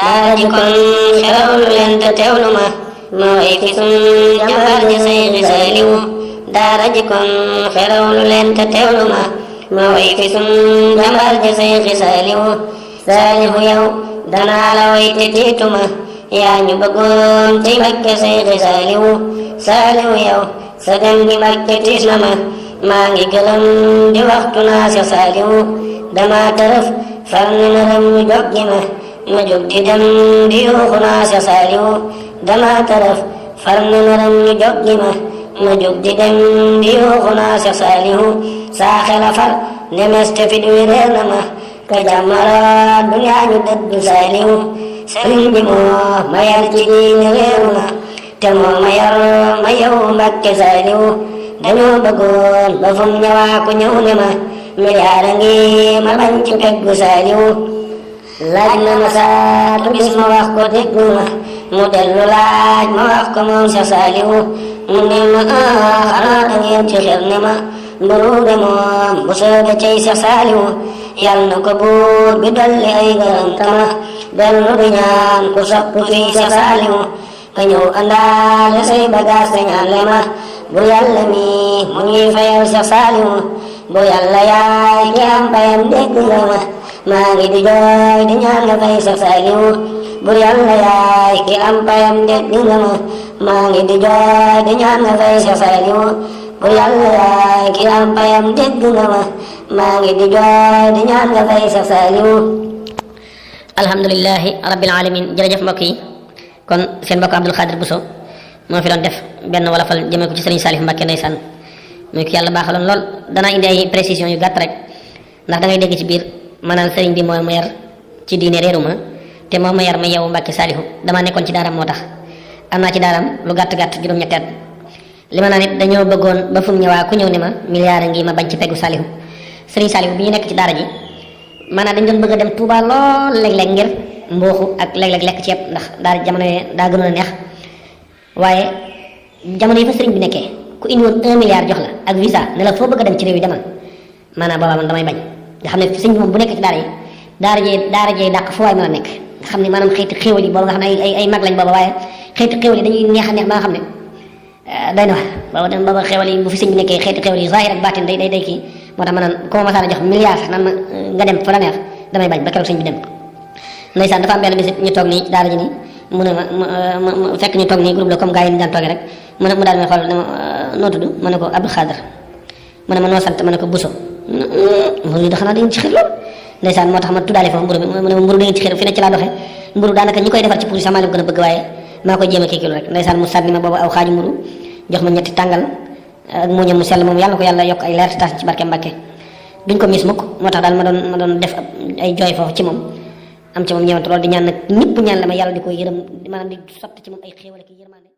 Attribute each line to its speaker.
Speaker 1: daara ji kon xerawlu leen te teewlu ma way fi sun jàmbaar ji Seydi Saaliwu daara ji kon xerawlu leen te teewlu ma way fi sun jàmbaar ji Seydi Saaliwu Saaliwu yow danaa la way te tiitu ma yaa ñu bëggoon ci Mbàkke Seydi Saaliwu Saaliwu yow sa dem gi Mbàkke tiis na ma maa ngi gëlëm di waxtu naa sa Saaliwu dama tërëf far ni nërëm ñu jog gi ma jóg di dem di yuuxu naa sa Saaliwu dama tërëf far ni nërëm ñu jog gi ma jóg di dem di yuuxu naa sa Saaliwu saa xela far nemes te fit wi réer na ma ka jàmmara duniyaa ñu dëddu Saaliwu sëriñ bi moo ma yar ci diine réeru na te moo ma yar ma yow Mbàkke Saaliwu dañoo bëggoon ba fum ñëwaa ku ñëw ne ma miliyaara ngi ma bañ ci peggu Saaliwu laaj na ma saatu bis ma wax ko déggu ma mu dellu laaj ma wax ko moom sa Saaliwu mu ne ma xanaa da ngeen ci xel ne ma mburu de moom bu soobe cey sa Saaliwu yal na ko buur bi dolli ay garam tama dellu di ñaan ku sopp fii sa Saaliwu ka ñëw àndaale say bagaas te ñaan le ma bu yàlla mi mu ñuy fayal sa Saaliwu bu yàlla yaay ki am payam dégg nga ma maa ngi di jooy di ñaan nga fay sa Saaliwu bu yàlla yaay ki am payam dégg nga ma maa ngi di jooy di ñaan nga fay sa Saaliwu bu yàlla yaay ki am payam dégg nga ma maa ngi di jooy di ñaan nga fay sa Saaliwu.
Speaker 2: alhamdulilahi rabbil alamin jërëjëf mbokk yi kon seen mbokk Abdul Xaadir Buso moo fi doon def benn wolofal jëmee ko ci Sëriñ Saalif Mbàkke ndeysaan muy ko yàlla baaxaloon lool danaa indi ay précision yu gàtt rek ndax da ngay dégg ci biir maanaam sëriñ bi moo ma yar ci diine réeru ma te moo ma yar ma yow Mbàkke Saalihu damaa nekkoon ci daaram moo tax am naa ci daaram lu gàtt-gàtt juróom-ñetti at li ma naa nit dañoo bëggoon ba fu mu ñëwaa ku ñëw ne ma milliard ngi ma bañ ci peggu Saalihu Sëriñ Saalihu bi ñu nekk ci daara ji maanaam dañ doon bëgg a dem Touba lool léeg-léeg ngir mbooxu ak léeg-léeg lekk ceeb ndax daara jamono yee daa gënoon a neex waaye jamono yi fa sëriñ bi nekkee ku indi woon 1 milliard jox la ak visa ne la foo bëgg a dem ci réew yi demal maanaam boobaa man damay bañ nga xam ne sëriñ bi moom bu nekk ci daara jee dàq fu waay mën a nekk nga xam ne maanaam xeeti xéwal yi booba nga xam ne ay mag lañ booba waaye xeeti xéwal yi dañuy neex a neex ba nga xam ne doy na wax booba xéwal yi bu fi sëriñ bi nekkee xeeti xéwal yi zahir ak baatin day kii moo tax ma naan ku ma masaana jox milliard sax naan ma nga dem fa la neex damay bañ ba keroog sëriñ bi dem ndeysaan dafa am benn bis ñu toog nii ci daara ji nii mu ne ma fekk ñu toog nii groupe la comme gars yi ñu daan toogee rek mu daal may xool ne ma noo tudd ma ne ko Abdou Xaadir mu ne ma noo sant ma ne ko Buso mburu yi da xanaa dañu ci xir lool ndeysaan moo tax ma tuddaale foofu mburu bi mu ne ma mburu da ngeen ci xir fi ne ci laa doxee mburu daanaka ñi koy defar ci pour sax maa leen gën a bëgg waaye maa koy jéem a kii kilo rek ndeysaan mu sànni ma boobu aw xaaju mburu jox ma ñetti tàngal ak muñam mu sell moom yàlla ko yàlla yokk ay leer taas ci barke Mbàkke duñ ko mis mukk moo tax daal ma doon def ay jooy foofu ci moom am ci moom ñëwante loolu di ñaan nag ñëpp ñaan la ma yàlla di ko yërëm maanaam di sotti ci moom ay xéewal ak yërmande